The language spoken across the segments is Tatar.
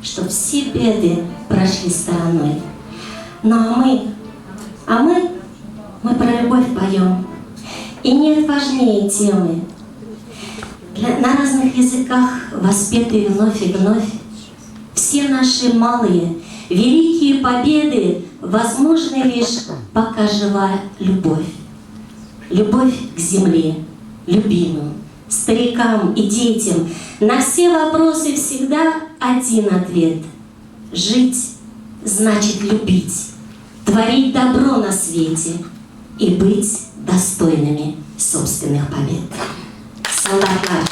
Чтоб все беды прошли стороной. Ну а мы, а мы, мы про любовь поем. И нет важнее темы. На разных языках воспетые вновь и вновь. Все наши малые, великие победы возможны лишь, пока жива любовь. Любовь к земле, любимым, старикам и детям. На все вопросы всегда один ответ. Жить значит любить, творить добро на свете и быть достойными собственных побед. Солдатлар!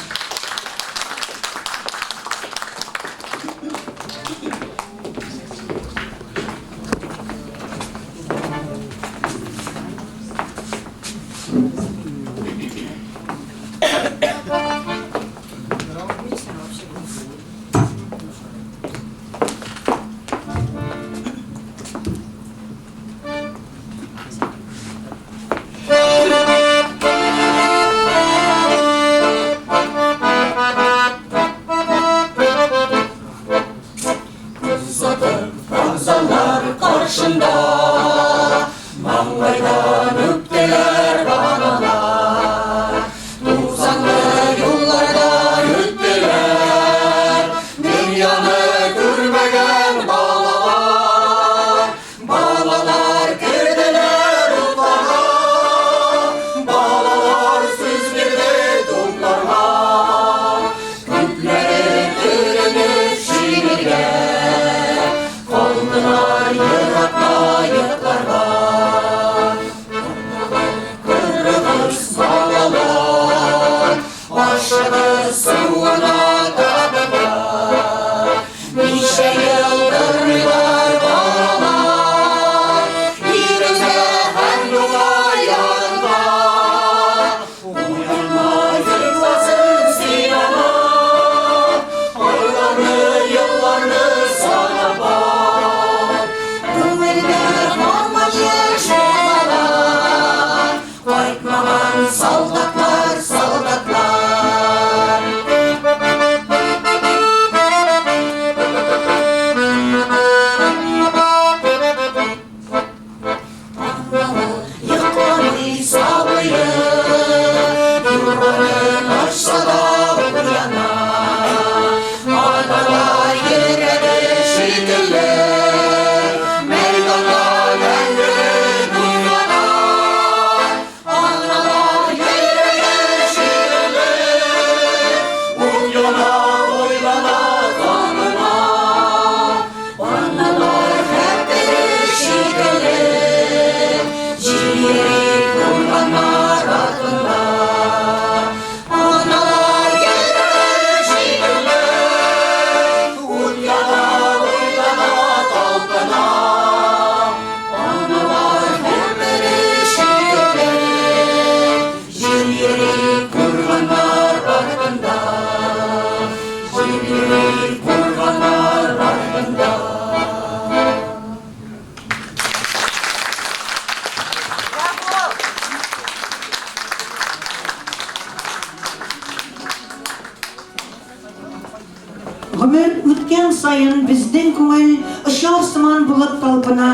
Гомер үткән саен безнең күңел очар сыман булып талпына.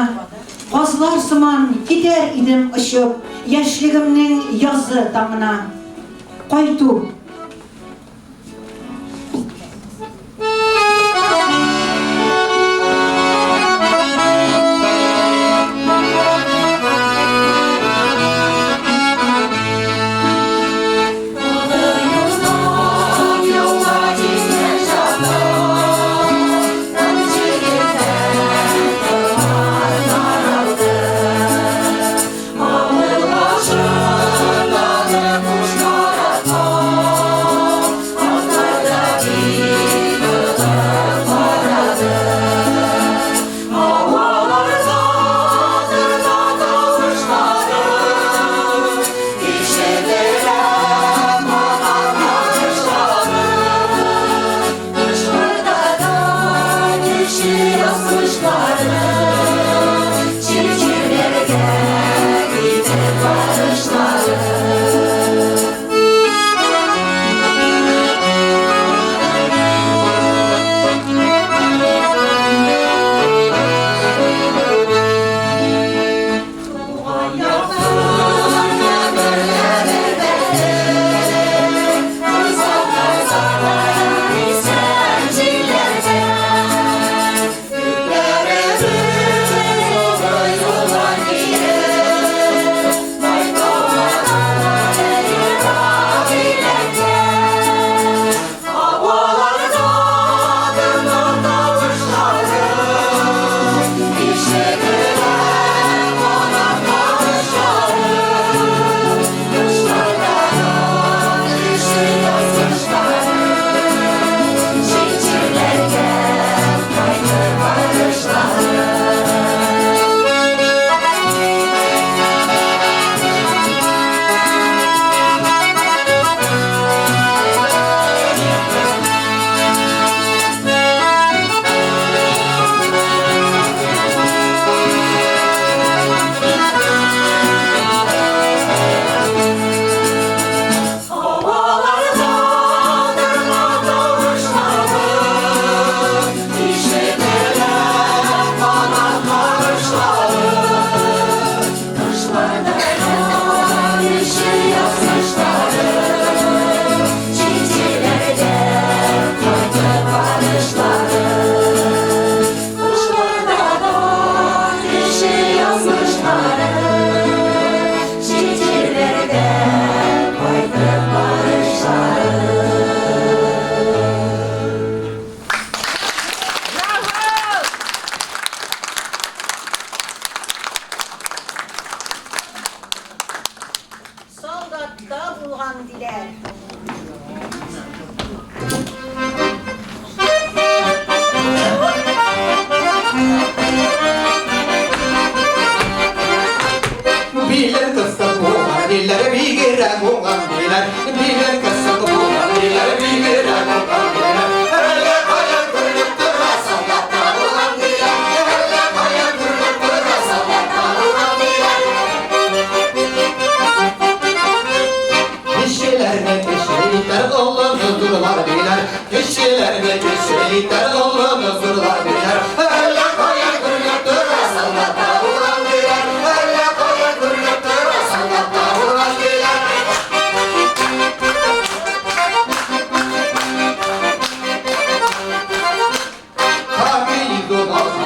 Казлар сыман китәр идем очып, яшьлегемнең язы таңына. Кайту.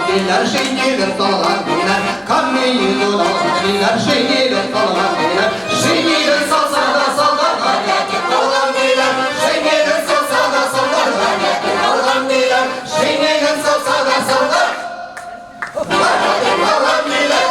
диләр, шинелен салган диләр. Ко мне идут алган диләр, шинелен салган диләр. Шинелен салса да солдат опять калган диләр. Шинелен салса да солдат опять калган диләр. Шинелен салса да солдат опять калган диләр.